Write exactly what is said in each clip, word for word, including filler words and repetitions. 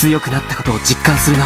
強くなったことを実感するな。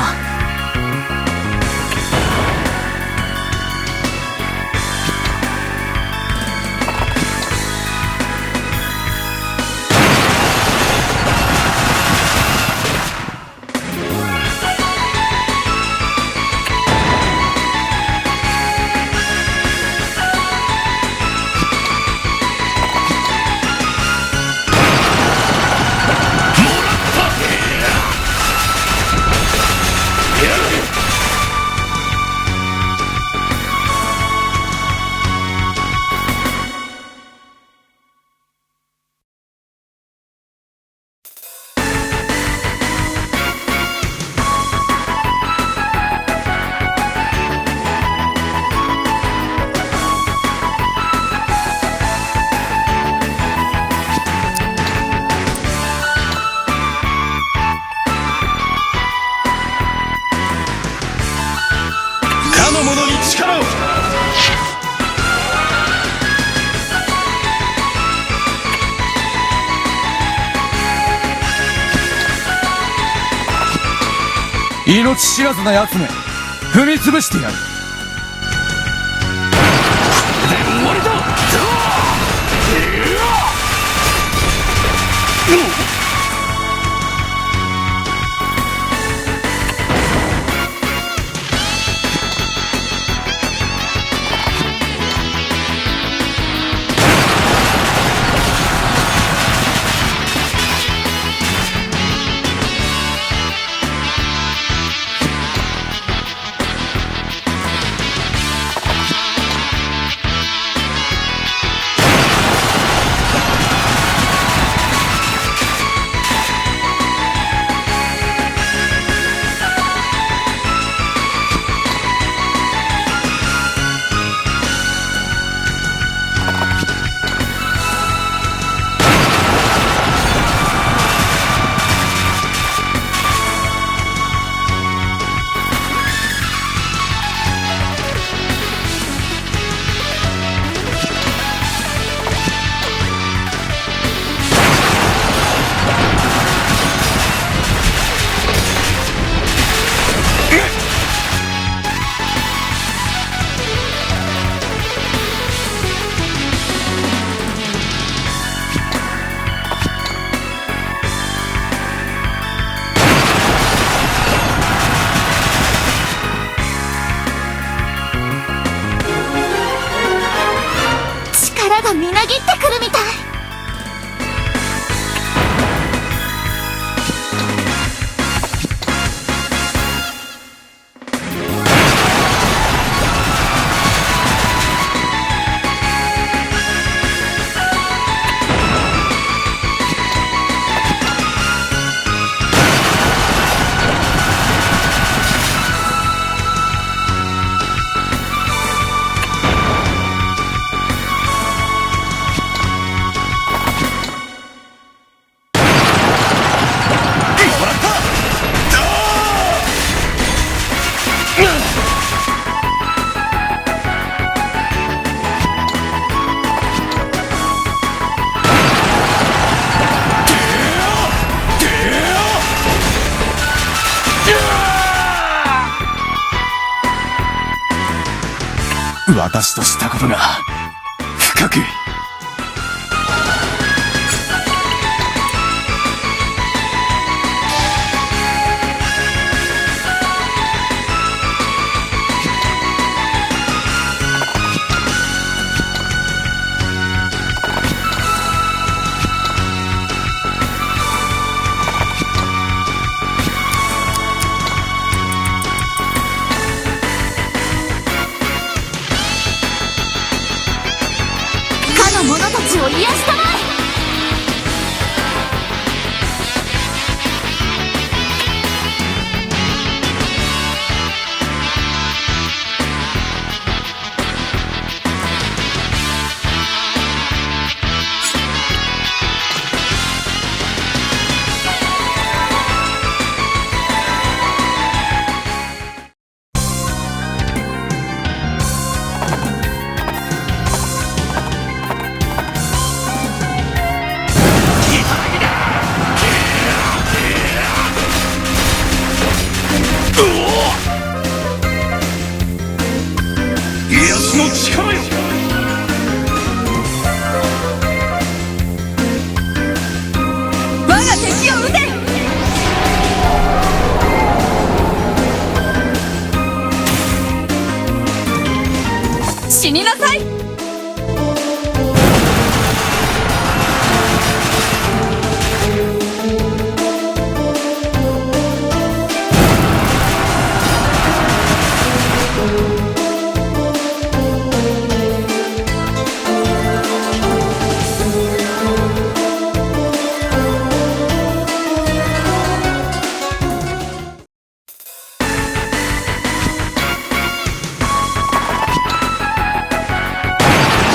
かの者に力を。命知らずな奴め、踏み潰してやる。これで終わりだ。力がみなぎってくるみたい。私としたことが深く。かの者たちを癒したまえ。家康の力よ。我が敵を討て。死になさい。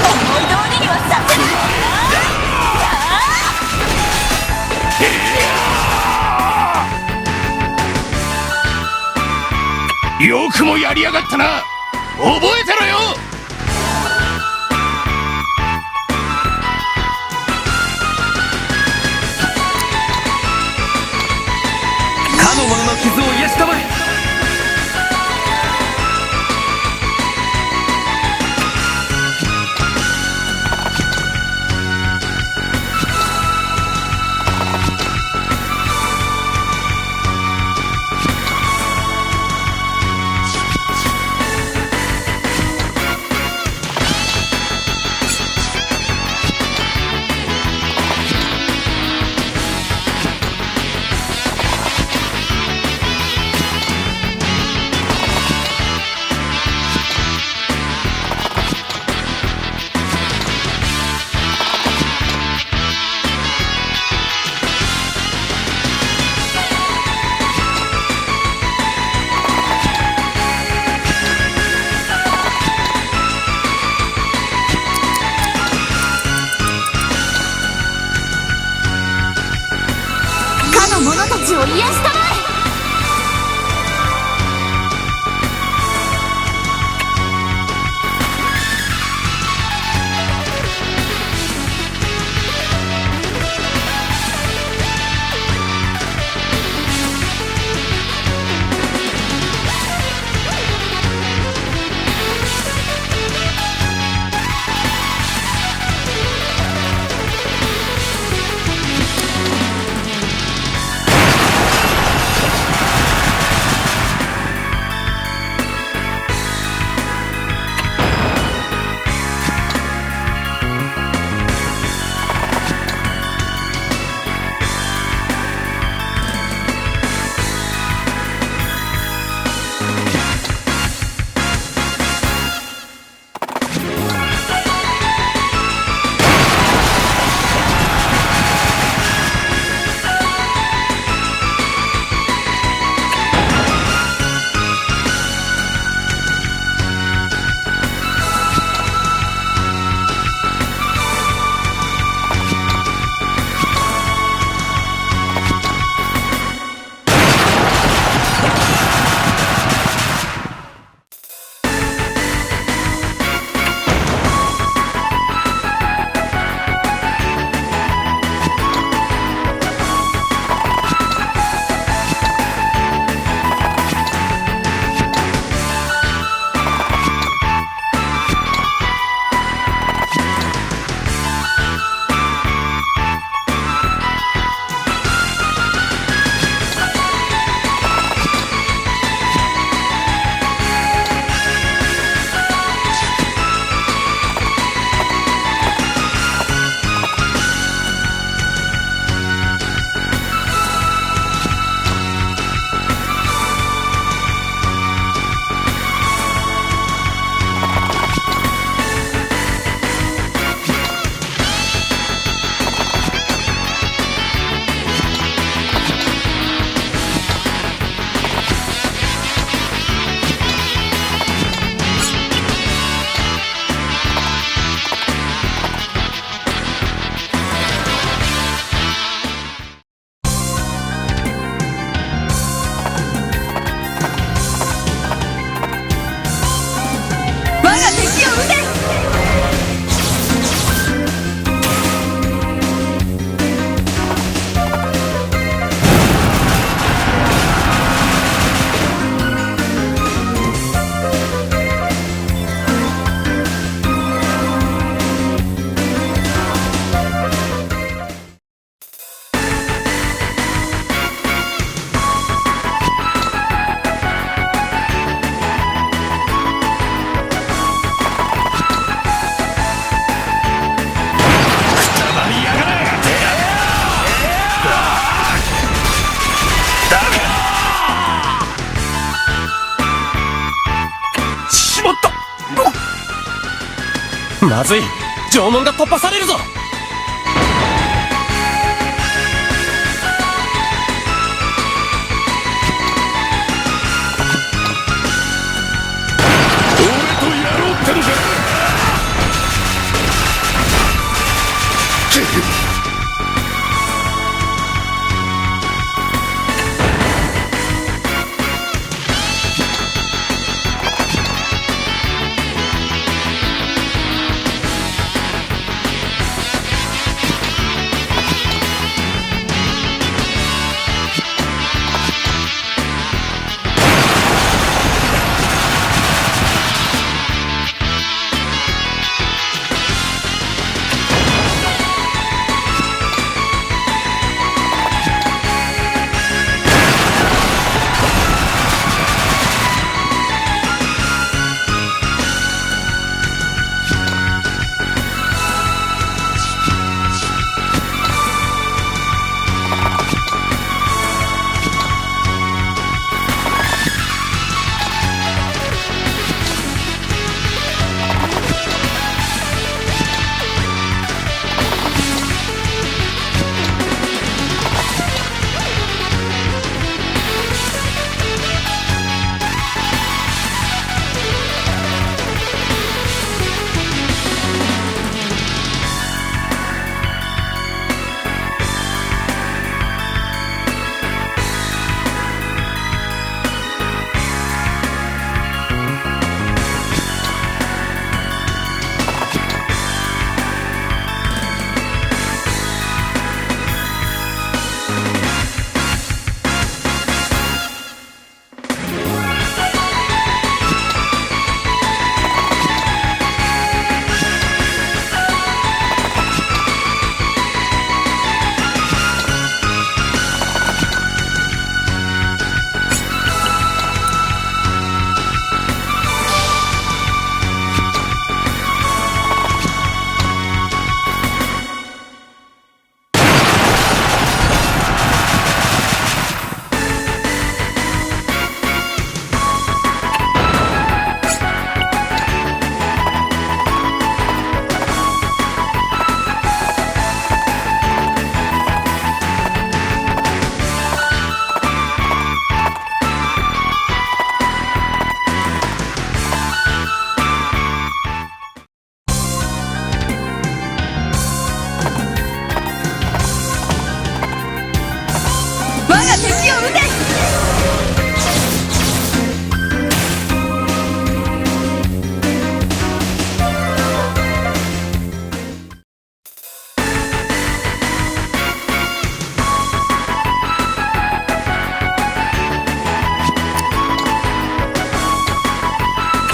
思い通りにはさせない。よくもやりやがったな。覚えてろよ。かの者の傷を癒したまえ。かの者たちを癒したまえ。まずい。城門が突破されるぞ。俺とやろうってのか。我が敵を討て！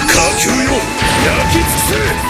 火球よ、焼き尽くせ！